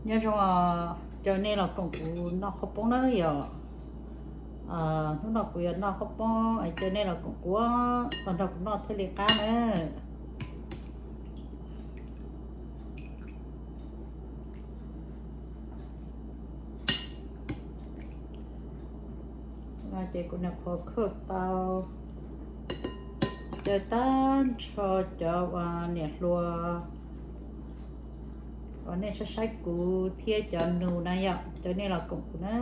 Nyob zoo, caw nej los koom kuv noj qhaub poob na yom. Hnub no kuv yuav noj qhaub poob es caw nej los koom kuv, los nrog kuv noj thiaj li qab na. Ces kuv nyuam qhuav khaws tau, caw tag nrho cov uas niam hluas uas nej saib saib kuv thiab cov nus na yom, caw nej los koom kuv na.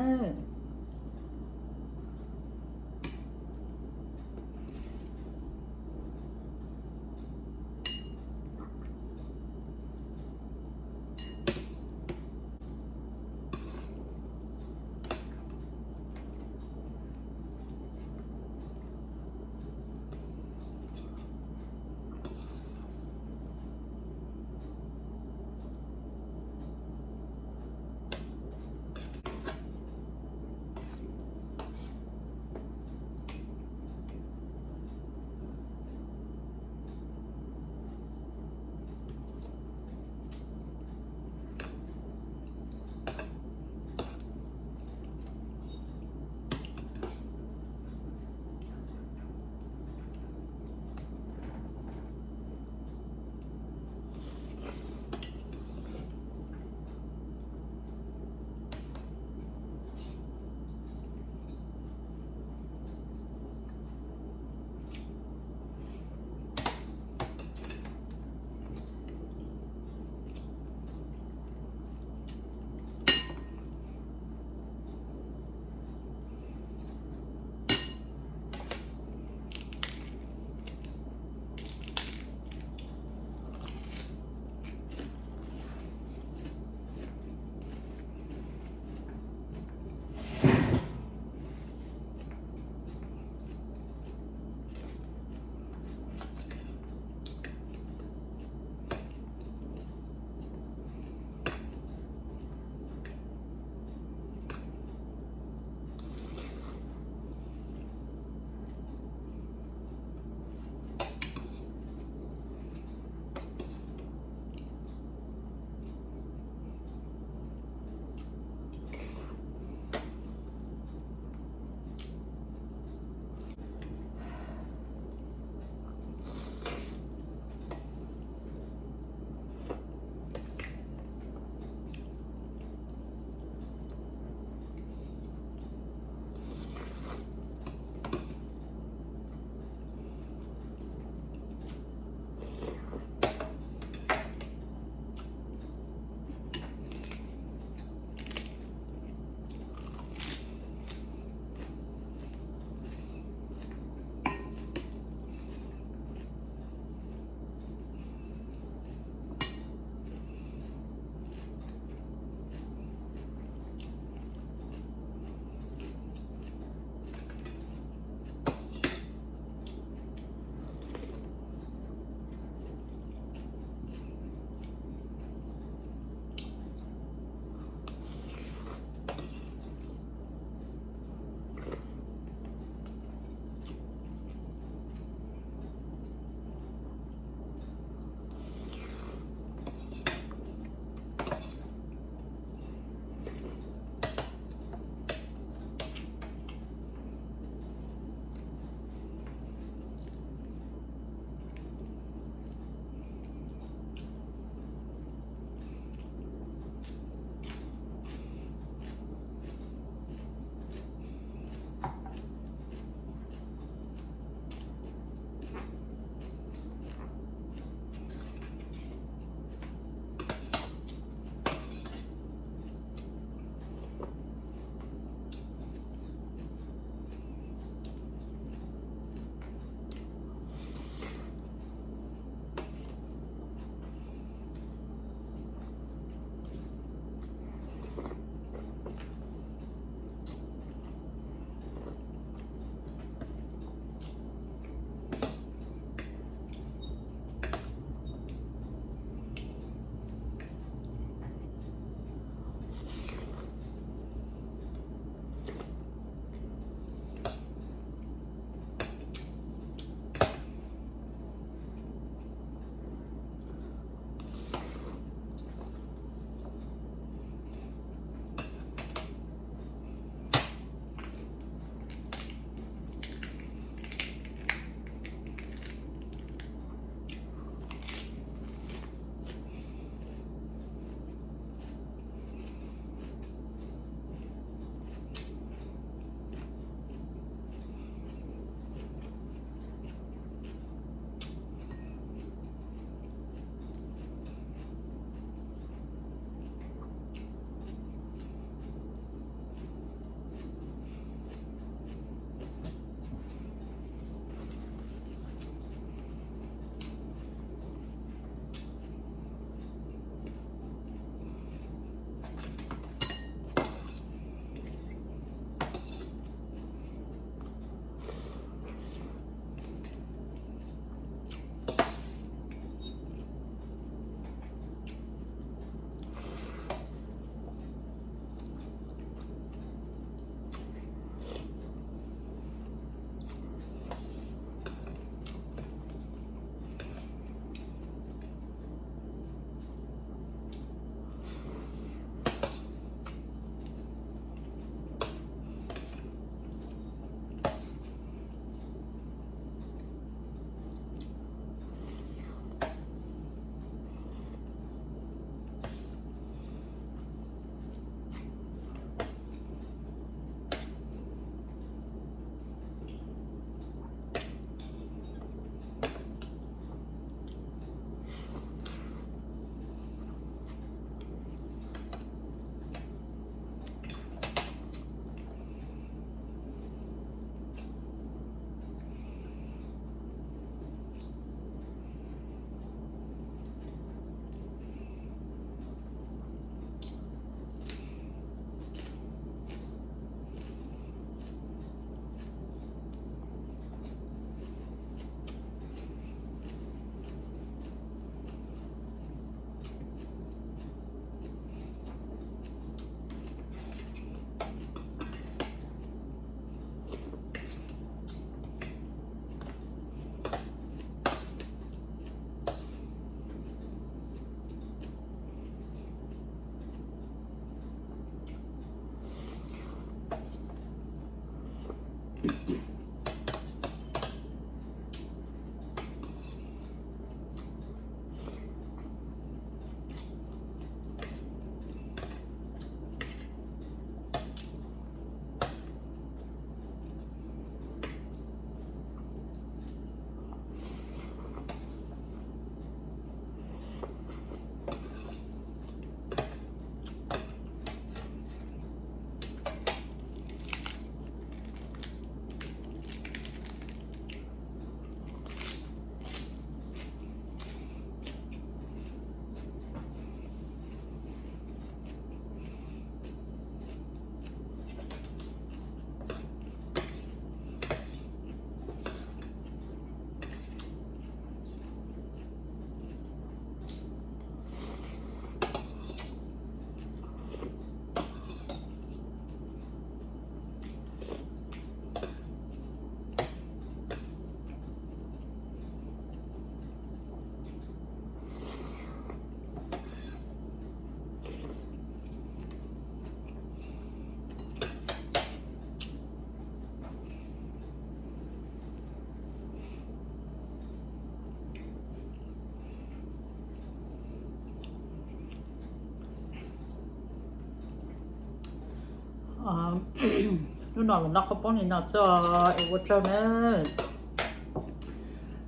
Hnub no los noj qhaub poob li no xwb es ua tsaug nawb.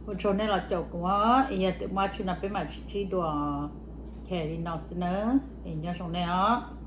Ua tsaug nej los caum kuv, es yog tias muaj tsi no peb mam sib ntsib dua. Ces li no xwb nawb, es nyob zoo nej os.